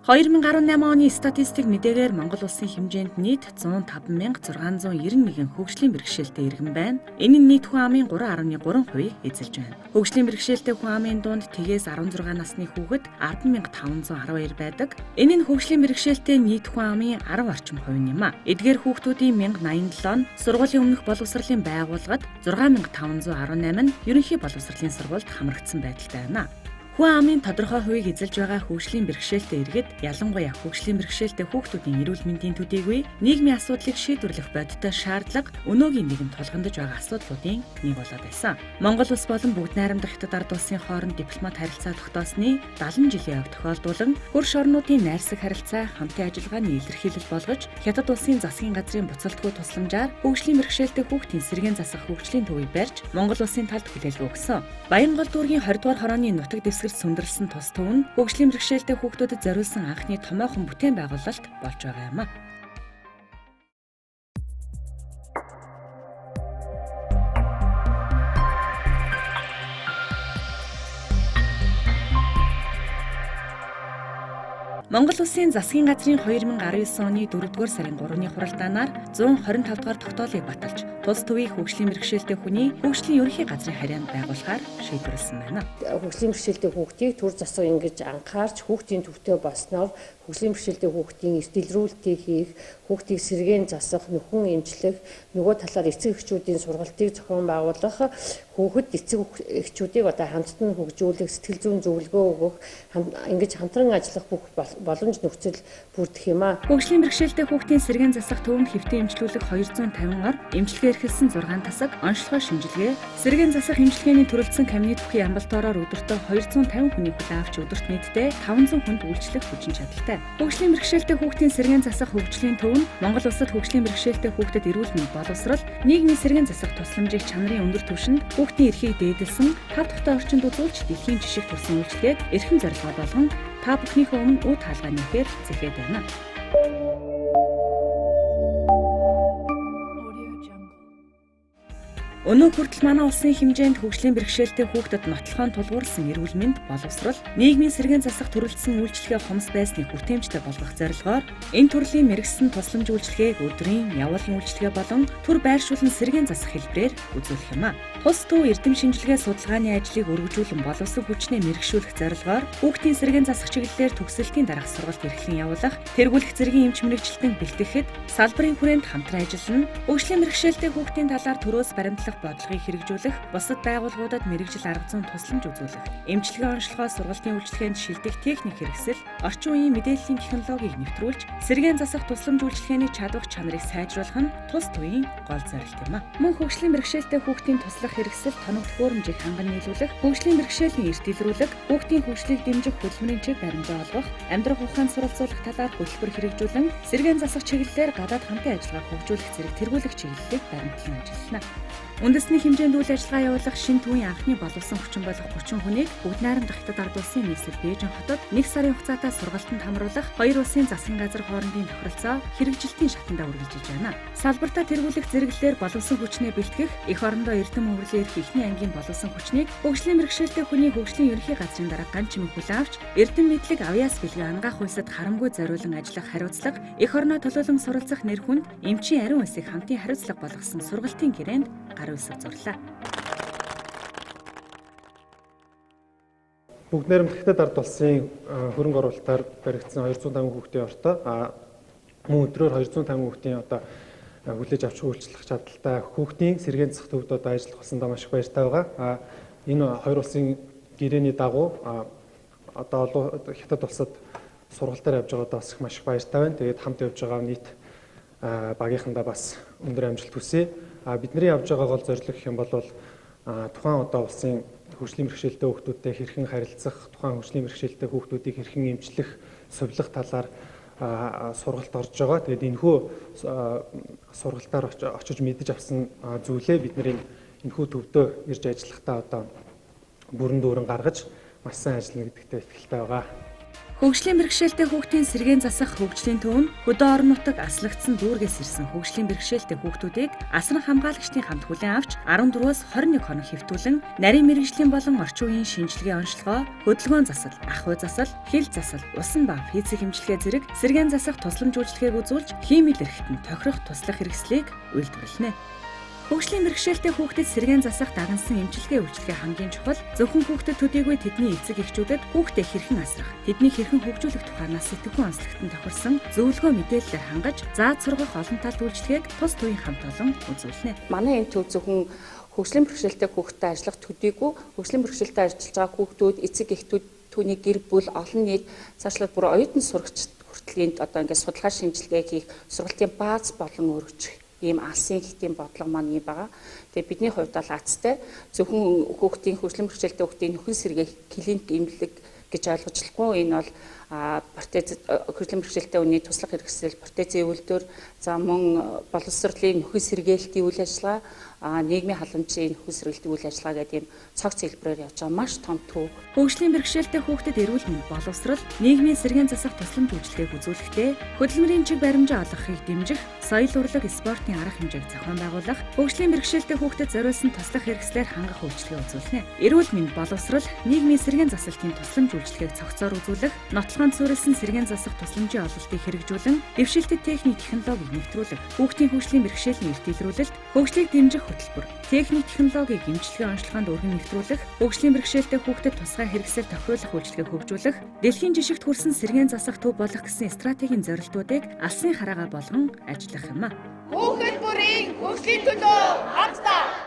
2018 оны статистик мэдээгээр Монгол улсын хэмжээнд нийт 105,691 хөгжлийн бэрхшээлтэй иргэн байна. Энэ нь нийт хүн амын 3.3%-ийг эзэлж байна. Хөгжлийн бэрхшээлтэй хүн амын дунд тэгээс 16 насны хүүхэд 10,512 байдаг. Энэ нь хөгжлийн бэрхшээлтэй нийт хүн амын 10 орчим хувь юм а. Эдгээр хүүхдүүдийн 1087 нь сургуулийн өмнөх боловсролын байгууллагад, 6518 нь ерөнхий боловсролын сургуульд хамрагдсан байдалтай байна. Хүн амын тодорхой хувийг эзэлж байгаа хөгжлийн бэрхшээлтэй иргэд, ялангуяа хөгжлийн бэрхшээлтэй хүүхдүүдийн эрүүл мэндийн төдийгүй нийгмийн асуудлыг шийдвэрлэх бодиттой шаардлага өнөөгийн нийгэмд тулгамдж байгаа асуудлуудын нэг болоод байсан. Монгол улс болон Бүгд Найрамдах Хятад ард улсын хооронд дипломат харилцаа тогтоосны 70 жилийн ойг тохиолдуулан хөрш орнуудын найрсаг харилцаа хамтын ажиллагааны илэрхийлэл болгож Хятад улсын засгийн газрын буцалтгүй тусламжаар хөгжлийн бэрхшээлтэй хүүхдийн сэргээн засах хөгжлийн төвийг барьж Монгол улсын талд хүлээлгэ өгсөн. Баянгол дүүргийн 20 дугаар хорооны нутаг дэвсгэр сүндэрлсэн тус төв нь хөгжлийн бэрхшээлтэй хүүхдүүдэд зориулсан анхны томоохон бүтээн байгуулалт болж байгаа юм а. Монгол улсын засгийн газрын 2019 оны 4-р сарын 3-ны хуралдаанаар 125 дугаар тогтоолыг баталж, тус төвийг хөгжлийн бэрхшээлтэй хүний хөгжлийн ерөнхий газрын харьяанд байгуулахаар шийдвэрлэсэн байна. Хөгжлийн бэрхшээлтэй хүүхдийг төр засаг ингэж анхаарч хүүхдийн төвтэй болсноор хөгжлийн бэрхшээлтэй хүүхдийн эрт илрүүлтийг хийх, хүүхдийг сэргээн засах, нөхөн эмчлэх, нөгөө талаар эцэг эхчүүдийн сургалтыг зохион байгуулах, хүүхэд эцэг эхчүүдийг одоо хамтд нь хөгжүүлэх, сэтгэл зүйн зөвлөгөө өгөх, ингэж хамтран ажиллах бүх боломж нөхцөл бүрдэх юм а. Хөгжлийн бэрхшээлтэй хүүхдийн сэргээн засах төвөнд хэвтэн эмчлүүлэх 250 ор, эмчилгээ эрхэлсэн 6 тасаг, онцлогоо шинжилгээ, сэргээн засах эмчилгээний төрөлдсөн камины түүхийн амбулаториор өдөртөө 250 хүний хүлээн авч өдөрт нийтдээ 500 хүнд үйлчлэх хүчин чадалтай. Хөгжлийн бэрхшээлтэй хүүхдийн сэргээн засах хөгжлийн төв нь Монгол улсад хөгжлийн бэрхшээлтэй хүүхдэд эрүүл мэнд боловсрол, нийгмийн сэргээн засах тусламжийг чанарын өндөр түвшинд хүүхдийн эрхийг дээдэлсэн тав тухтай орчинд үзүүлж дэлхийн жишг төрсэн үйлчлэгийг эрхэм зорилгоо болгон та бүхнийхээ өмнө үе таалгаа нээхээр зэхэд байна. Өнөө хүртэл манай улсын хэмжээнд хөгжлийн бэрхшээлтэй хүүхдэд нотлохоон тулгуурласан эрүүл мэнд боловсрол, нийгмийн сэргээн засах төрөлдсөн үйлчилгээ хомс байсныг хүртээмжтэй болгох зорилгоор энэ төрлийн мэргэсэн тусламж үйлчилгээг өдрийн, явуулын үйлчилгээ болон төр байршуулан сэргээн засах хэлбэрээр үзүүлэх юм а. Тус төв эрдэм шинжилгээ судалгааны ажлыг өргөжүүлэн боловсон хүчнээ мэргэшүүлэх зорилгоор хүүхдийн сэргээн засах чиглэлээр төгсөлтийн дараах сургалт эрхлэн явуулах, тэргүүлэх зэргийн эмч мэргэжилтэн бэлтгэхэд салбарын хүрээнд хамтран ажиллана, хөгжлийн бэрхшээлтэй хүүхдийн талаар төрөөс баримтлах бодлогыг хэрэгжүүлэх, бусад байгууллагуудад мэргэжил арга зүйн тусламж үзүүлэх, эмчилгээ онцлогоо сургалтын үйлчилгээнд шилдэг техник хэрэгсэл, орчин үеийн мэдээллийн технологиг нэвтрүүлж, сэргээн засах тусламж үйлчилгээний чадвах чанарыг сайжруулах нь тус төвийн гол зорилт юм а. Мөн хөгжлийн бэрхшээлтэй хүүхдийн туслах хэрэгсэл, тоног төхөөрөмжийг ханган нийлүүлэх, хөгжлийн бэрхшээлийн эрт илрүүлэх, хүүхдийн хөгжлийг дэмжих хөдөлмөрийн чиг баримжаа олгох, амьдрах ухаан суралцуулах талаар хөтөлбөр хэрэгжүүлэн, сэргээн засах чиглэлээр гадаад хамтын ажиллагааг хөгжүүлэх зэрэг тэргүүлэх чиглэлийг баримтлан ажиллана. Үндэсний хэмжээнд үйл ажиллагаа явуулах шин төвийн анхны боловсон хүчин болох 30 хүнийг Бүгд Найрамдах Хятад ард улсын нийслэл Бээжин хотод 1 сарын хугацаатай сургалтанд хамруулах хоёр улсын засгийн газар хоорондын тохиролцоо хэрэгжилтийн шатандаа үргэлжилж байна. Салбартаа тэргүүлэх зэрэглэлээр боловсон хүчнээ бэлтгэх, эх орондоо эрдэм мөврлийн эрх эхний ангийн боловсон хүчнийг хөгжлийн бэрхшээлтэй хүний хөгжлийн ерөнхий газрын дарга ган чимэг хүлээн авч эрдэм мэдлэг авьяас бэлгээ ангаах улсад харамгүй зориулан ажиллах хариуцлага, эх орноо төлөөлөн суралцах нэр хүнд эмчийн ариун улсыг хамтын хариуцлага болгосон сургалтын гэрээнд гар үсэг зурлаа. Бүгд Найрамдах Хятад ард улсын хөрөнгө оруулалтаар баригдсан 250 хүүхдийн ортой, мөн өдрөөр 250 хүүхдийн одоо хүлээж авч үйлчлэх чадaltaй хүүхдийн сэргээн засах төвд одоо ажиллах болсондоо маш их баяртай байгаа. Энэ хоёр улсын гэрээний дагуу одоо Хятад улсад сургалтаар явж байгаадаа бас маш их баяртай байна. Тэгээд хамт явж байгаа нийт багийнхандаа бас өндөр амжилт хүсье. Бидний явж байгаа гол зорилго гэх юм бол тухайн одоо улсын хөгжлийн бэрхшээлтэй хүүхдүүдтэй хэрхэн харилцах, тухайн хөгжлийн бэрхшээлтэй хүүхдүүдийг хэрхэн эмчлэх, сувилах талаар сургалт орж байгаа. Тэгээд энэхүү сургалтаар очиж мэдэж авсан зүйлээ бид нэр энэхүү төвдөө ирж ажиллахдаа одоо бүрэн дүүрэн гаргаж маш сайн ажиллана гэдэгтээ итгэлтэй байгаа. Хөгжлийн бэрхшээлтэй хүүхдийн сэргээн засах хөгжлийн төв нь хөдөө орон нутаг аслагдсан дүүргээс ирсэн хөгжлийн бэрхшээлтэй хүүхдүүдийг асран хамгаалагчдын хамт хүлээн авч 14-өөс 21 хоног хэвтүүлэн нарийн мэргэжлийн болон орчин үеийн шинжилгээ онцлогоо, хөдөлгөөн засал, ахуй засал, хил засал, усан ба физик хэмжилгээ зэрэг сэргээн засах тусламж үйлчилгээг үзүүлж хиймэл эрхтэн тохирох туслах хэрэгслийг үйлдвэрлэнэ. Хөгжлийн бэрхшээлтэй хүүхдэд сэргээн засах дагнасан эмчилгээ үйлчилгээ хамгийн чухал. Зөвхөн хүүхдэд төдийгүй тэдний эцэг эхчүүдэд хүүхдээ хэрхэн асрах, тэднийг хэрхэн хөгжүүлэх тухайнаас сэтгхүүн онцлогтон тохирсон зөвлөгөө мэдээллээр хангаж, зааж сургах олон талт үйлчилгээг тус туяын хамт олон үзүүлнэ. Манай энэ төв зөвхөн хөгжлийн бэрхшээлтэй хүүхдтэй ажиллах төдийгүй хөгжлийн бэрхшээлтэй ажиллаж байгаа хүүхдүүд, эцэг эхчүүд, түүний гэр бүл, олон нийт цаашлаад бүр оюутан сурагчид хүртэл энд одоо ингээд судалгаа шинжилгээ хийх сургалтын бааз болон өргөжих ийм алсын хэтийн бодлого маань юм байгаа. Тэгээ бидний хувьд бол азтай зөвхөн хүүхдийн хөгжлийн бэрхшээлтэй хүүхдийн нөхөн сэргээх клиник эмнэлэг гэж ойлгочлохгүй. Энэ бол протез хөгжлийн бэрхшээлтэй хүний туслах хэрэгсэл, протезийн үйлдвэр, за мөн боловсролын нөхөн сэргээлтийн үйл ажиллагаа, нийгмийн халамжийн нөхөн сэргээлтийн үйл ажиллагаа гэдэг ийм цогц хэлбэрээр явж байгаа маш том төв. Хөгжлийн бэрхшээлтэй хүүхдэд эрүүл мэнд боловсрол, нийгмийн сэргээн засах тусламж үйлчилгээг үзүүлэхдээ хөдөлмөрийн чиг баримжаа олгохыг дэмжих, соёл урлаг, спортын арга хэмжээг зохион байгуулах, хөгжлийн бэрхшээлтэй хүүхдэд зориулсан туслах хэрэгслээр хангах үйлчилгээ үзүүлнэ. Эрүүл мэнд боловсрол, нийгмийн сэргээн засалтын тусламж үйлчилгээг цогцоор үзүүлэх, нотлохонд суурилсан сэргээн засах тусламжийн ололтыг хэрэгжүүлэн дэвшилтэт техник технологиг нэвтрүүлэх, хүүхдийн хөгжлийн бэрхшээлийн эрт илрүүлэлт, хөгжлийг дэмжих хөтөлбөр, техник технологиг эмчилгээ онцлогоонд өргөн нэвтрүүлэх, хөгжлийн бэрхшээлтэй хүүхдэд тусгай хэрэгсэл тохируулах үйлчилгээг хөгжүүлэх, дэлхийн жишгт хүрсэн сэргээн засах төв болох гэсэн стратегийн зорилтуудыг алсын хараагаа болгон ажиллах юм а. Хүүхэд бүрийн хөгжлийн төлөө хамтдаа.